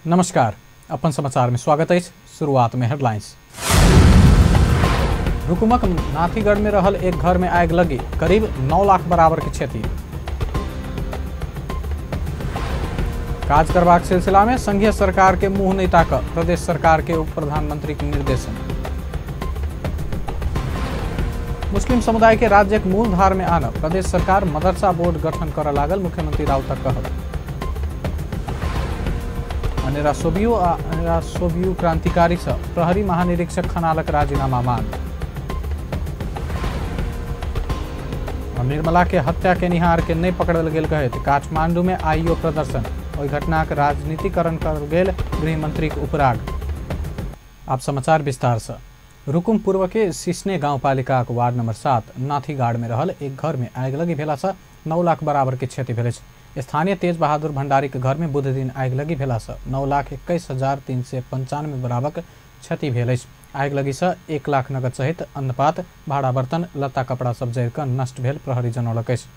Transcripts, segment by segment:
नमस्कार, अपन समाचार में स्वागत है। शुरुआत में हेडलाइंस। रुकुमक नाथीगढ़ में रहल एक घर में आग लगी, करीब 9 लाख बराबर के क्षति। काज करबाक सिलसिला में संघीय सरकार के मुंह नहीं ताक प्रदेश सरकार के उप प्रधानमंत्री के निर्देशन। मुस्लिम समुदाय के राज्य के मूल धार में आना प्रदेश सरकार मदरसा बोर्ड गठन कर लागल, मुख्यमंत्री राउतक कहब। अनेरा सोबियो आ अनेरा सोबियो क्रांतिकारी से प्रहरी महानिरीक्षक खनालक राजीनामा मांग। निर्मला के हत्या के निहार के नहीं पकड़ल गेल कहैत काठमांडू में आइयो प्रदर्शन, ओहि घटनाक राजनीतिकरण कर गेल गृहमंत्री के उपराग। आप समाचार विस्तार से। रुकुम पूर्व के सिसने गांवपालिका के वार्ड नंबर 7 नाथीगाड़ में रहल एक घर में आगिलगी भेला से 9 लाख बराबर के क्षति भेल। स्थानीय तेज बहादुर भंडारी के घर में बुध दिन आगिलगी भेला से 9,21,395 बराबर क्षति भेल। आगिलगी से 1 लाख नगद सहित अन्नपात, भाड़ा बर्तन, लत्ता कपड़ा सब जरि कऽ नष्ट भेल प्रहरी जनौलक अछि।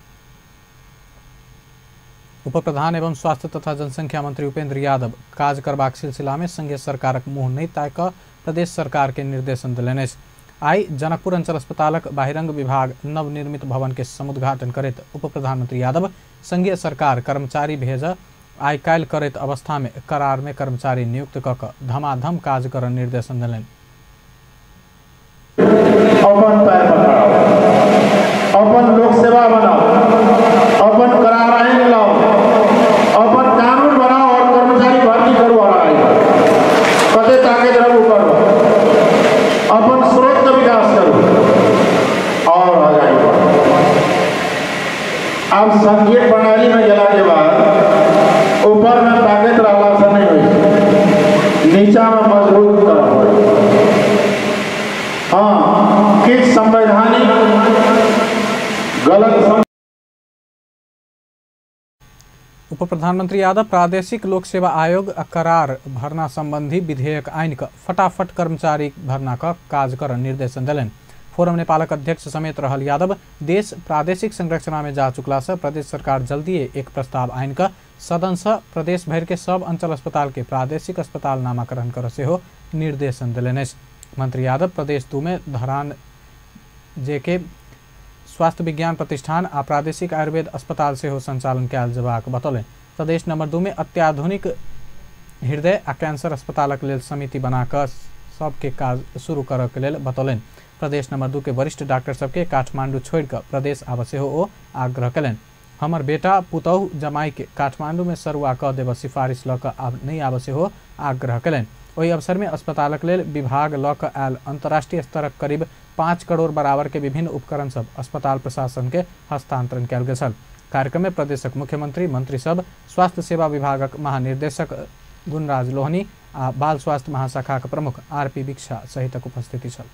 उप प्रधान एवं स्वास्थ्य तथा जनसंख्या मंत्री उपेंद्र यादव काज करबाक सिलसिला में संघीय सरकारक मुँह नहीं ताकि कऽ प्रदेश सरकार के निर्देशन देलनि अछि। आई जनकपुर अंचल अस्पतालक बहिरंग विभाग नवनिर्मित भवन के समुद्घाटन करैत उप प्रधानमंत्री यादव संघीय सरकार कर्मचारी भेज आइ काल्हि करैत अवस्था में करार में कर्मचारी नियुक्त कऽ कऽ धमाधम काज करऽ निर्देशन देलनि। अपन पैर पकड़ाओ, अपन लोक सेवा बनाओ, अपन करार आइन लाओ, अपन कानून बनाओ और कर्मचारी भर्ती करू और आई कते ताकत रहू करू, अपन स्रोत का विकास करू और आगाही बढ़ो। अब संघीय प्रणाली में गेला के बाद ऊपर में ताकत रहला से नहीं होई, नीचा में मजबूत करऽ पड़े। हाँ, किछु संवैधानिक गलत। उप प्रधानमंत्री यादव प्रादेशिक लोक सेवा आयोग आ करार भरना संबंधी विधेयक आनि कऽ फटाफट कर्मचारी भरना का काज कर निर्देशन देलनि। फोरम नेपालक अध्यक्ष समेत रहल यादव देश प्रादेशिक संरचना में जा चुकला से प्रदेश सरकार जल्दी एक प्रस्ताव आनि कऽ सदन से प्रदेश भरि के सब अंचल अस्पताल के प्रादेशिक अस्पताल नामाकरण कर सेहो निर्देशन देलनि अछि। मंत्री यादव प्रदेश 2 में धरान जे के स्वास्थ्य विज्ञान प्रतिष्ठान आ प्रादेशिक आयुर्वेद अस्पताल सेहो संचालन कयल जेबाक बतौलनि। प्रदेश नंबर 2 में अत्याधुनिक हृदय आ कैंसर अस्पतालक लेल समिति बनाकऽ सबके काज शुरू करऽ के लेल बतौलनि। प्रदेश नंबर 2 के वरिष्ठ डॉक्टर सबके काठमांडू छोड़ि कऽ प्रदेश आबऽ सेहो ओ आग्रह कयलनि। हमर बेटा पुतहु जमाई के काठमांडू में सरुआ कऽ देबऽ सिफारिश लऽ कऽ आब नहि आबऽ सेहो आग्रह कयलनि। ओहि अवसर में अस्पतालक लेल विभाग लऽ कऽ आयल अंतर्राष्ट्रीय स्तरक करीब 5 करोड़ बराबर के विभिन्न उपकरण सब अस्पताल प्रशासन के हस्तांतरण कयल गेल छल। कार्यक्रम में प्रदेशक मुख्यमंत्री, मंत्री सब, स्वास्थ्य सेवा विभागक महानिर्देशक गुणराज लोहनी आ बाल स्वास्थ्य महाशाखाक प्रमुख आर.पी. दीक्षा सहितक उपस्थिति छल।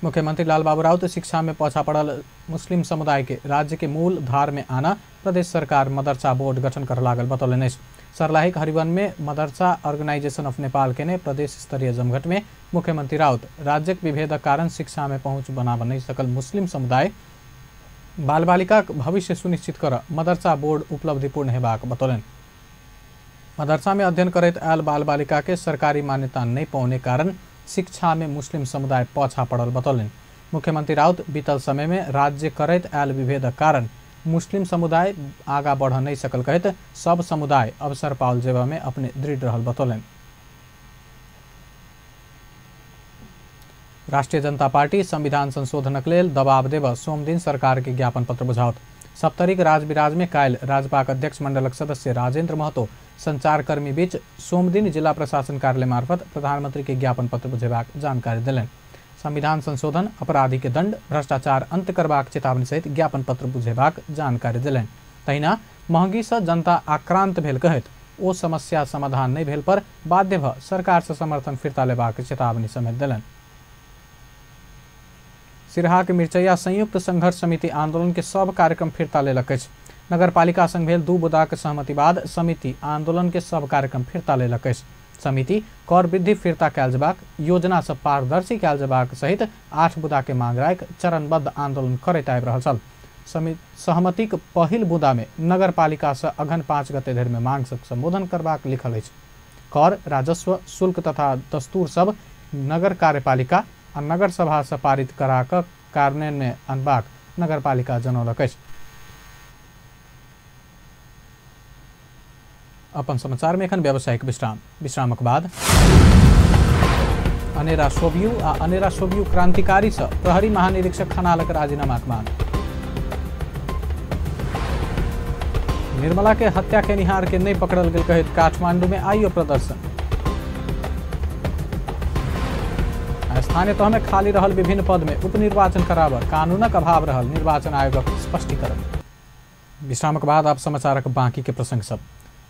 मुख्यमंत्री लालबाबू राउत शिक्षा में पाछा पड़ल मुस्लिम समुदाय के राज्य के मूल धार में आना प्रदेश सरकार मदरसा बोर्ड गठन कर लागल बतौलनि अछि। सर्लाहीक हरिवन में मदरसा ऑर्गेनाइजेशन ऑफ नेपाल के ने प्रदेश स्तरीय जमघट में मुख्यमंत्री राउत राज्यक विभेदक कारण शिक्षा में पहुंच बनाब नहीं सकल मुस्लिम समुदाय बाल बालिका भविष्य सुनिश्चित कर मदरसा बोर्ड उपलब्धिपूर्ण हेबाक बतौलनि। मदरसा में अध्ययन करैत आयल बाल बालिका के सरकारी मान्यता नहीं पौने कारण शिक्षा में मुस्लिम समुदाय पाछा पड़ल बतौलनि। मुख्यमंत्री राउत बीतल समय में राज्य करैत आयल विभेदक कारण मुस्लिम समुदाय आगा बढ़ नहीं सकल कहैत सब समुदाय अवसर पाओल जेबा में अपने दृढ़ रहल बतौलनि। राष्ट्रीय जनता पार्टी संविधान संशोधनक लेल दबाव देब सोमदिन सरकार के ज्ञापन पत्र बुझाओत। सप्तरीक राजविराज में काल्हि राजपाक अध्यक्ष मंडलक सदस्य राजेंद्र महतो संचारकर्मी बीच सोमदिन जिला प्रशासन कार्यालय मार्फत प्रधानमंत्री के ज्ञापन पत्र बुझेबाक जानकारी देलनि। संविधान संशोधन, अपराधी के दंड, भ्रष्टाचार अंत करबाक चेतावनी सहित ज्ञापन पत्र बुझेबाक जानकारी देलनि। तहिना महंगी से जनता आक्रांत भेल कहैत ओ समस्या समाधान नहीं भेल पर बाध्य भऽ सरकार से समर्थन फिर्ता लेबाक चेतावनी समेत देलनि। सिरहा के मिरचैया संयुक्त संघर्ष समिति आंदोलन के सब कार्यक्रम फिर्ता लेलक अछि। नगरपालिका संग भेल 2 बुदाक सहमति बाद समिति आंदोलन के सब कार्यक्रम फिर्ता लेलक अछि। समिति कर वृद्धि फिर्ता कयल जेबाक, योजना सब पारदर्शी कयल जेबाक सहित 8 बुदा के मांग राखि चरणबद्ध आंदोलन करैत आबि रहल छल। सहमतिक पहिल बुदा में नगरपालिका से अघन 5 गते धरि में मांग सब संबोधन करबाक लिखल अछि। कर, राजस्व, शुल्क तथा दस्तूर सब नगर कार्यपालिका आ नगर सभा से पारित करा कऽ कार्यान्वयन में अनबाक नगरपालिका जनौलक अछि। अपन समाचार में एखन व्यावसायिक विश्राम। विश्रामक बाद अनेरा सोभियू आ अनेरा सोभियू क्रांतिकारी से प्रहरी महानिरीक्षक खनालक राजीनामाक मांग। निर्मला के हत्या केनिहार के नहीं पकड़ल गेल कहैत काठमांडू में आइयो प्रदर्शन। स्थानीय तह में खाली रहल विभिन्न पद में उपनिर्वाचन कराबऽ कानूनक अभाव रहल निर्वाचन आयोगक स्पष्टीकरण। विश्रामक बाद आप समाचारक बाकी के प्रसंग सब।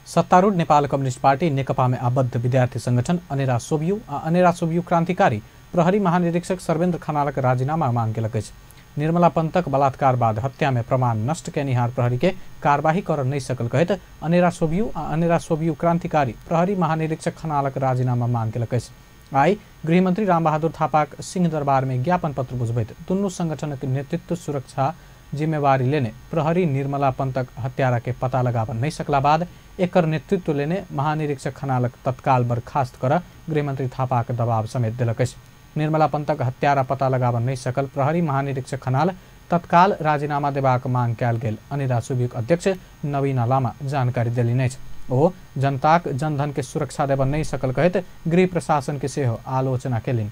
सत्तारूढ़ नेपाल कम्युनिस्ट पार्टी नेकपा में आबद्ध विद्यार्थी संगठन अनेरा सोभियू आ अनेरा सोभियू क्रांतिकारी प्रहरी महानिरीक्षक सर्वेन्द्र खनालक राजीनामा मांग केलक अछि। निर्मला पंतक बलात्कार बाद हत्या में प्रमाण नष्ट केनिहार प्रहरी के कार्यवाही कर नहीं सकल कहैत अनेरा सोभियू आ अनेरा सोभियू क्रांतिकारी प्रहरी महानिरीक्षक खनालक राजीनामा मांग केलक अछि। आई गृहमंत्री रामबहादुर थापाक सिंह दरबार में ज्ञापन पत्र बुझबैत दुनू संगठनक नेतृत्व सुरक्षा जिम्मेवारी लेने प्रहरी निर्मला पंतक हत्यारा के पता लगाबऽ नहीं सकला बाद एकर नेतृत्व लेने महानिरीक्षक खनालक तत्काल बर्खास्त कर गृहमंत्री थापाक दबाव समेत देलक अछि। निर्मला पंतक हत्यारा पता लगाबऽ नहीं सकल प्रहरी महानिरीक्षक खनाल तत्काल राजीनामा देबाक मांग कयल गेल अनेरा सोभियूक अध्यक्ष नवीना लामा जानकारी देलनि अछि। ओ जनताक जनधन के सुरक्षा देबऽ नहीं सकल कहैत गृह प्रशासन के सेहो आलोचना केलनि।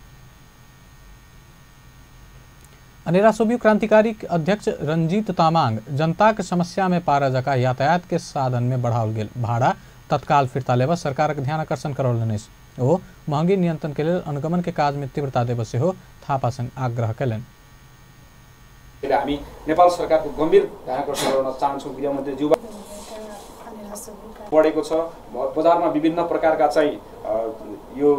अनेरा सोभियू क्रांतिकारी अध्यक्ष रंजीत तामांग जनताक समस्या में पारा जका यातायात के साधन में बढ़ाओल गेल भाड़ा तत्काल फिर्ता लेबऽ सरकारक ध्यान आकर्षण करौलनि अछि। ओ महंगी नियंत्रण के लेल अनुगमन के काज में तीव्रता देबऽ सेहो थापा संग आग्रह केलनि। हामी नेपाल सरकारको गम्भीर ध्यान आकर्षण गराउन चाहन्छौँ। गृहमन्त्रीज्यू बढेको छ, बजारमा विभिन्न प्रकारका चाहिँ यो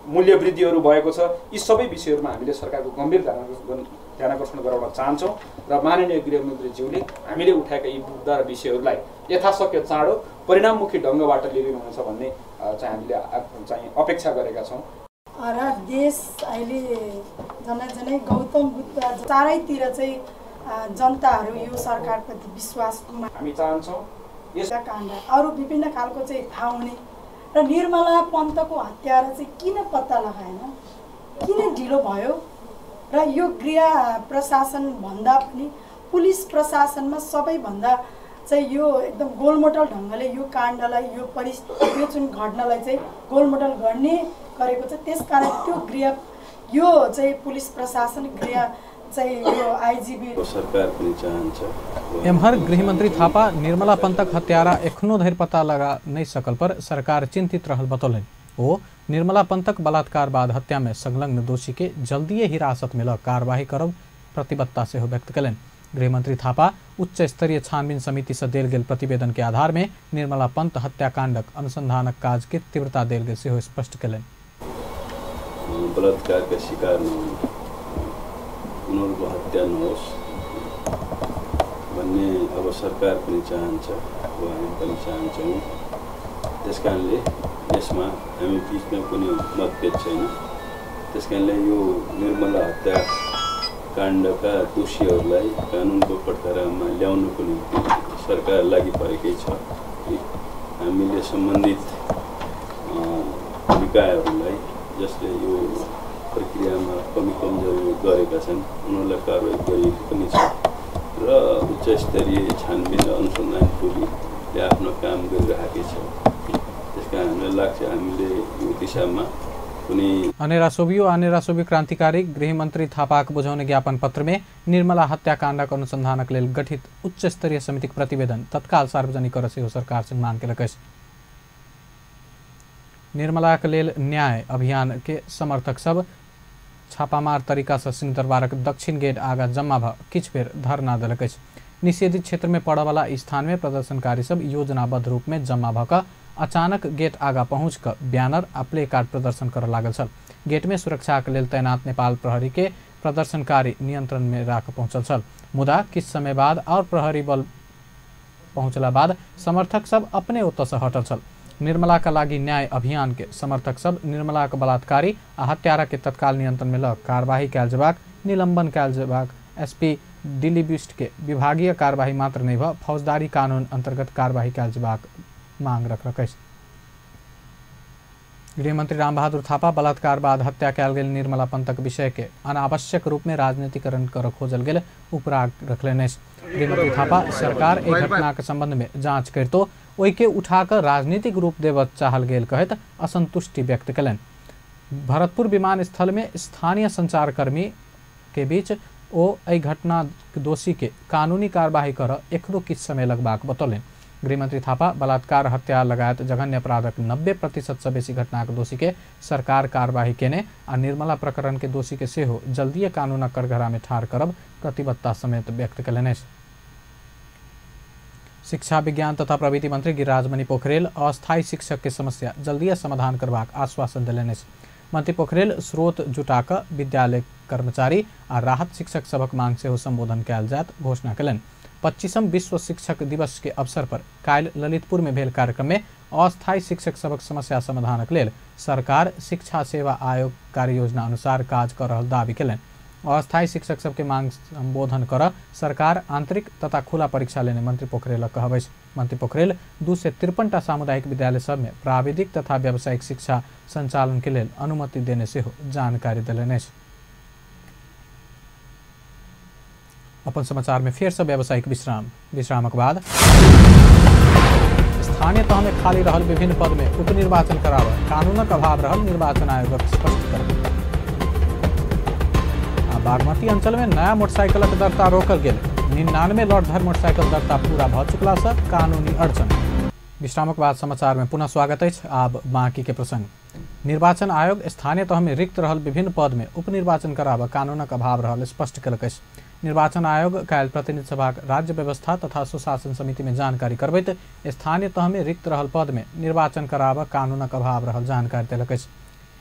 मूल्य वृद्धिहरू भएको छ। यी सबै विषयहरूमा हामीले सरकारको गम्भीर ध्यान आकर्षण गराउन चाहन्छौँ र माननीय गृहमन्त्रीज्यूले हामीले उठाएका यी मुद्दा र विषयहरूलाई यथाशक्य चाँडो परिणाममुखी ढङ्गबाट लिइरहनुहुन्छ भन्ने चाहिँ हामीले चाहिँ अपेक्षा गरेका छौँ। र देश अहिले झनै झनै गौतम बुद्ध चारैतिर चाहिँ जनताहरू यो सरकारप्रति विश्वास हामी चाहन्छौँ। यस काण्ड अरू विभिन्न खालको चाहिँ थाहा हुने र निर्मला पन्तको हत्यारा चाहिँ किन पत्ता लगाएन, किन ढिलो भयो र यो गृह प्रशासन भन्दा पनि पुलिस प्रशासनमा सबैभन्दा चाहिँ यो एकदम गोलमोटल ढङ्गले यो काण्डलाई यो यो जुन घटनालाई चाहिँ गोलमोटल गर्ने गरेको छ। त्यसकारण त्यो गृह यो चाहिँ पुलिस प्रशासन गृह चाहिँ यो आइजिबी सरकार पनि चाहन्छ। एम्हर गृहमंत्री थापा निर्मला पंतक हत्यारा एखनो धरि पता लगा नहीं सकल पर सरकार चिंतित रहल बतौलनि। ओ निर्मला पंतक बलात्कार बाद हत्या में संलग्न दोषी के जल्दिए हिरासत में ल कार्यवाही करब प्रतिबद्धता सेहो व्यक्त कयलनि। गृहमंत्री थापा उच्च स्तरीय छानबीन समिति से देल गेल प्रतिवेदन के आधार में निर्मला पंत हत्याकांडक अनुसंधानक काज के तीव्रता देल गेल सेहो स्पष्ट कयलनि। बलात्कारका शिकार नहुन्, उनीहरूको हत्या नहोस् भन्ने अब सरकार पनि चाहन्छ, अब हामी पनि चाहन्छौँ। त्यस कारणले यसमा हामी बिचमा कुनै मतभेद छैन। त्यस कारणले यो निर्मला हत्याकाण्डका दोषीहरूलाई कानुनको कटघरामा ल्याउनको निम्ति सरकार लागि परेकै छ। हामीले सम्बन्धित निकायहरूलाई जसले यो प्रक्रियामा कमी कमजोरी गरेका छन् उनीहरूलाई कारवाही गरिएको पनि छ र उच्च स्तरीय छानबिन र अनुसन्धान टोलीले आफ्नो काम गरिरहेकै छ। त्यस कारण हामीलाई लाग्छ हामीले यो दिशामा कुनै अनेरा सोभियो अनेरा सोभियो क्रांतिकारी गृहमंत्री थापाक बुझौने ज्ञापन पत्र में निर्मला हत्याकांडक अनुसंधानक लेल गठित उच्च स्तरीय समितिक प्रतिवेदन तत्काल सार्वजनिक कर सेहो सरकार से मांग केलक अछि। निर्मलाक लेल न्याय अभियान के समर्थक सब छापामार तरीका से सिंहदरबारक दक्षिण गेट आगा जम्मा भ किछु बेर धरना देलक अछि। निषेधित क्षेत्र में पड़यवला स्थान में प्रदर्शनकारी सब योजनाबद्ध रूप में जम्मा भ क अचानक गेट आगा पहुँच क बैनर आ प्ले कार्ड प्रदर्शन कर लागल छल। गेट में सुरक्षाक लेल तैनात नेपाल प्रहरी के प्रदर्शनकारी नियंत्रण में राख पहुँचल छल, मुदा किछु समय बाद और प्रहरी बल पहुँचला बाद समर्थक सब अपने ओतऽ से हटल छल। निर्मला का लागि न्याय अभियान के समर्थक सब निर्मला के बलात्कारी आ हत्यारा के तत्काल नियंत्रण में ल कार्यवाही कयल जेबाक, निलंबन कयल जेबाक एसपी दिलीप बिष्ट के विभागीय कार्यवाही मात्र नहि भ फौजदारी कानून अंतर्गत कार्यवाही कयल जेबाक मांग रखलक अछि। गृहमंत्री रामबहादुर थापा बलात्कार बाद हत्या कयल गेल निर्मला पंतक विषय के अनावश्यक रूप में राजनीतिकरण कर खोजल गेल उपराग रखलनि अछि। गृहमंत्री थापा सरकार एहि घटना के संबंध में जांच करितो ओहि के उठाकर राजनीतिक रूप देबऽ चाहल गेल कहैत असंतुष्टि व्यक्त कयलनि। भरतपुर विमानस्थल में स्थानीय संचारकर्मी के बीच ओ एहि घटना दोषी के कानूनी कार्यवाही कर एखनो किछु समय लगबाक बतौलनि। गृहमंत्री थापा बलात्कार हत्या लगायत जघन्य अपराधक 90% से बेसी घटनाक दोषी के सरकार कार्यवाही केने आ निर्मला प्रकरण के दोषी के सेहो जल्दीए कानूनक कटघरा में ठाढ़ करब प्रतिबद्धता समेत व्यक्त कयलनि अछि। शिक्षा विज्ञान तथा प्रविधि मंत्री गिरिराजमणि पोखरेल अस्थायी शिक्षक के समस्या जल्दीए समाधान करबाक आश्वासन देलनि अछि। मंत्री पोखरेल स्रोत जुटाकऽ विद्यालय कर्मचारी आ राहत शिक्षक सभक मांग सेहो संबोधन कयल जायत घोषणा कयलनि। 25म विश्व शिक्षक दिवस के अवसर पर काल्हि ललितपुर में भेल कार्यक्रम में अस्थायी शिक्षक सभक समस्या समाधानक लेल सरकार शिक्षा सेवा आयोग कार्य योजना अनुसार काज कर रहल दावी कयलनि। अस्थायी शिक्षक सबके मांग संबोधन कर सरकार आंतरिक तथा खुला परीक्षा लेने मंत्री पोखरेलक कहब अछि। मंत्री पोखरेल 253टा सामुदायिक विद्यालय सब में प्राविधिक तथा व्यावसायिक शिक्षा संचालन के लेल अनुमति देने सेहो जानकारी देलनि अछि। अपन समाचार में फेर से व्यावसायिक विश्राम। विश्रामक बाद स्थानीय तह में खाली रहल विभिन्न पद में उपनिर्वाचन कराबऽ कानूनक अभाव रहल निर्वाचन आयोगक स्पष्टीकरण। बागमती अंचल में नया मोटरसाइकिलक दर्ता रोकल गेल। 99 लॉट धरि मोटरसाइकिल दर्ता पूरा भऽ चुकला से कानूनी अड़चन। विश्रामक बाद समाचार में पुनः स्वागत अछि। आब बाकी के प्रसंग। निर्वाचन आयोग स्थानीय तह में रिक्त रहल विभिन्न पद में उपनिर्वाचन कराबऽ कानूनक अभाव रहल स्पष्ट कयलक अछि। निर्वाचन आयोग काल्हि प्रतिनिधि सभाक राज्य व्यवस्था तथा सुशासन समिति में जानकारी करबैत स्थानीय तह में रिक्त रहल पद में निर्वाचन कराबऽ कानूनक अभाव रहल जानकारी देलक अछि।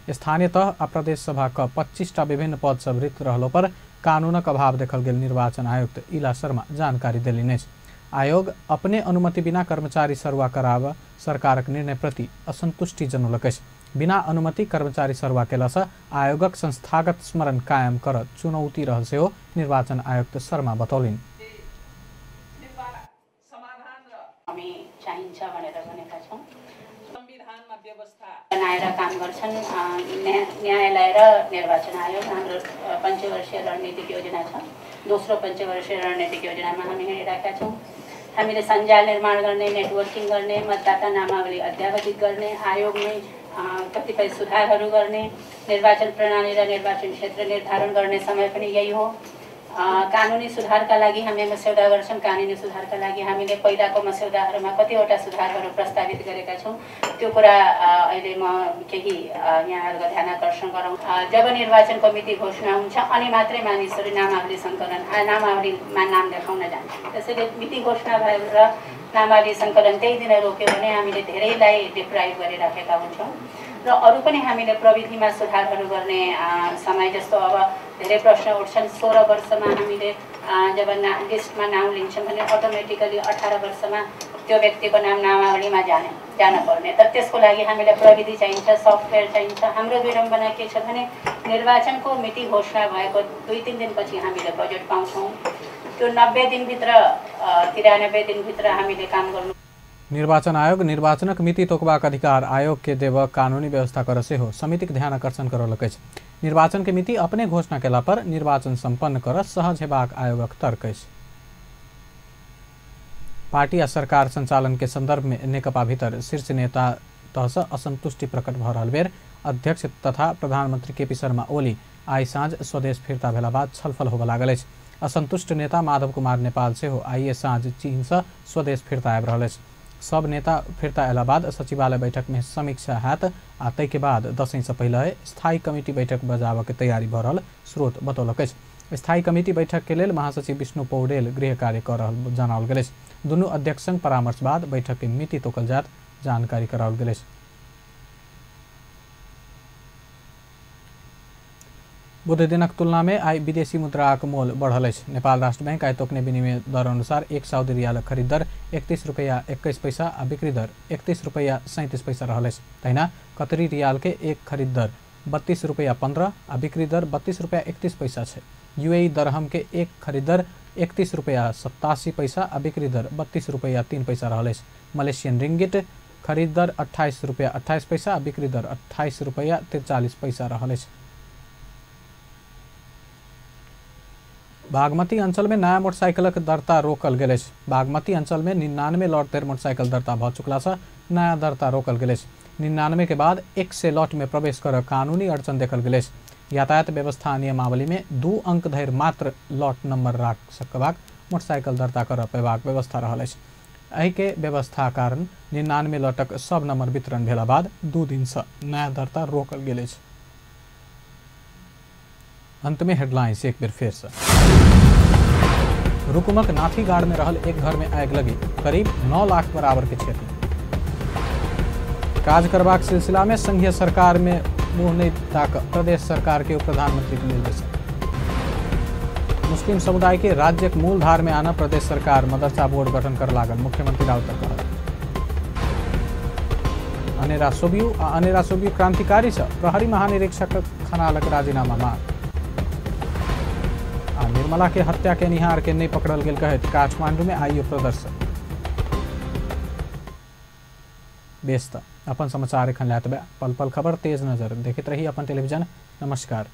स्थानीय तह आ प्रदेश सभा क 25टा विभिन्न पद सब रिक्त रहलो पर कानूनक अभाव देखल गेल निर्वाचन आयुक्त इला शर्मा जानकारी देलनि अछि। आयोग अपने अनुमति बिना कर्मचारी सरुआ कराबऽ सरकारक निर्णय प्रति असंतुष्टि जनौलक अछि। बिना अनुमति कर्मचारी सरुआ केलासँ आयोगक संस्थागत स्मरण कायम कर चुनौती रहल सेहो निर्वाचन आयुक्त शर्मा बतौलनि। बनाएर काम गर्छन् न्यायालय र निर्वाचन आयोग। हाम्रो पञ्चवर्षीय रणनीतिक योजना छ। दोस्रो पञ्चवर्षीय रणनीतिक योजनामा हामी हिँडिरहेका छौँ। हामीले सञ्जाल निर्माण गर्ने, नेटवर्किङ गर्ने, मतदाता नामावली अद्यावधिक गर्ने, आयोगमै कतिपय सुधारहरू गर्ने, निर्वाचन प्रणाली र निर्वाचन क्षेत्र निर्धारण गर्ने समय पनि यही हो। कानुनी सुधारका लागि हामी मस्यौदा गर्छौँ। कानुनी सुधारका लागि हामीले पहिलाको मस्यौदाहरूमा कतिवटा सुधारहरू प्रस्तावित गरेका छौँ। त्यो कुरा अहिले म केही यहाँहरूको ध्यान आकर्षण गरौँ। जब निर्वाचनको मिति घोषणा हुन्छ अनि मात्रै मानिसहरू नामावली सङ्कलन नामावलीमा नाम देखाउन जान्छ। त्यसैले मिति घोषणा भएर नामावली सङ्कलन त्यही दिन रोक्यो भने हामीले धेरैलाई डिप्राइभ गरिराखेका हुन्छौँ। र अरू पनि हामीले प्रविधिमा सुधारहरू गर्ने समय जस्तो अब धेरै प्रश्न उठ्छन्। 16 वर्षमा हामीले जब लिस्टमा नाम लिन्छौँ भने अटोमेटिकली 18 वर्षमा त्यो व्यक्तिको नाम नामावलीमा जान पर्ने। तर त्यसको लागि हामीलाई प्रविधि चाहिन्छ, सफ्टवेयर चाहिन्छ। हाम्रो विडम्बना के छ भने निर्वाचनको मिति घोषणा भएको 2-3 दिनपछि हामीले बजेट पाउँछौँ। त्यो 90 दिनभित्र 93 दिनभित्र हामीले काम गर्नु। निर्वाचन आयोग निर्वाचनक मिति तोकबाक अधिकार आयोग के देब कानूनी व्यवस्था कर सेहो समितिक ध्यान आकर्षण करौलक अछि। निर्वाचन के मिति अपने घोषणा केला पर निर्वाचन संपन्न कर सहज हेबाक आयोगक तर्क अछि। पार्टी आ सरकार संचालन के संदर्भ में नेकपा भीतर शीर्ष नेता तहसँ असंतुष्टि प्रकट भऽ रहल बेर अध्यक्ष तथा प्रधानमंत्री केपी शर्मा ओली आइ साँझ स्वदेश फिर्ता भेला बाद छलफल होबऽ लागल अछि। असंतुष्ट नेता माधव कुमार नेपाल सेहो आइए साँझ चीनसँ स्वदेश फिर्ता आबि रहल अछि। सब नेता फिर्ता अयला बाद सचिवालय बैठक में समीक्षा हैत आ ताहिके बाद दसैँ से पहिले स्थायी कमिटी बैठक बजाबऽ के तैयारी भऽ रहल स्रोत बतौलक अछि। स्थायी कमिटी बैठक के लेल महासचिव विष्णु पौडेल गृह कार्य कऽ रहल जनाओल गेल अछि। दुनू अध्यक्ष संग परामर्श बाद बैठक के मिति तोकल जायत जानकारी कराओल गेल अछि। बुध दिनक तुलना में आइ विदेशी मुद्राक मोल बढ़ल अछि। नेपाल राष्ट्र बैंक आइ तोकने विनिमय दर अनुसार 1 सऊदी रियालक खरीद दर 31 रुपैया 21 पैसा आ बिक्री दर 31 रुपैया 37 पैसा रहल अछि। तहिना कतरी रियाल के एक खरीद दर 32 रुपैया 15 आ बिक्री दर 32 रुपैया 31 पैसा छै। यूएई दरहम के एक खरीद दर 31 रुपैया 87 पैसा आ बिक्री दर 32 रुपैया 3 पैसा रहल अछि। मलेशियन रिंगिट खरीद दर 28 रुपैया 28 पैसा आ बिक्री दर 28 रुपैया 43 पैसा रहल अछि। बागमती अंचल में नया मोटरसाइकिलक दर्ता रोकल गेल अछि। बागमती अंचल में 99 लॉट धरि मोटरसाइकिल दर्ता भऽ चुकला सँ नया दर्ता रोकल गेल अछि। 99 के बाद 100 लॉट में प्रवेश कर कानूनी अड़चन देखल गेल अछि। यातायात व्यवस्था नियमावली में 2 अंक धरि मात्र लॉट नंबर राख सकबाक मोटरसाइकिल दर्ता कर पेबाक व्यवस्था रहल अछि। एहि के व्यवस्था कारण 99 लॉटक सब नंबर वितरण भेला बाद 2 दिन सँ नया दर्ता रोकल गेल अछि। अंत में हेडलाइंस एक बेर फेर से। रुकुमक नाथीगाड़ में रहल एक घर में आगि लगी, करीब 9 लाख बराबर के क्षति। काज करबाक सिलसिला में संघीय सरकार में मुंह नहीं ताक प्रदेश सरकार के प्रधानमंत्री के निर्देशन। मुस्लिम समुदाय के राज्यक मूल धार में आना प्रदेश सरकार मदरसा बोर्ड गठन कर लागल, मुख्यमंत्री राउत कहल। अनेरा सोबियू आ अनेरा सोबियू क्रांतिकारी से प्रहरी महानिरीक्षक खनालक राजीनामा मांग। आ निर्मला के हत्या के निहार के नहीं पकड़ल गेल कहैत काठमांडू में आइयो प्रदर्शन। बेस त अपन समाचार एखन लए पल पल खबर तेज नजर देखैत रही अपन टेलीविजन। नमस्कार।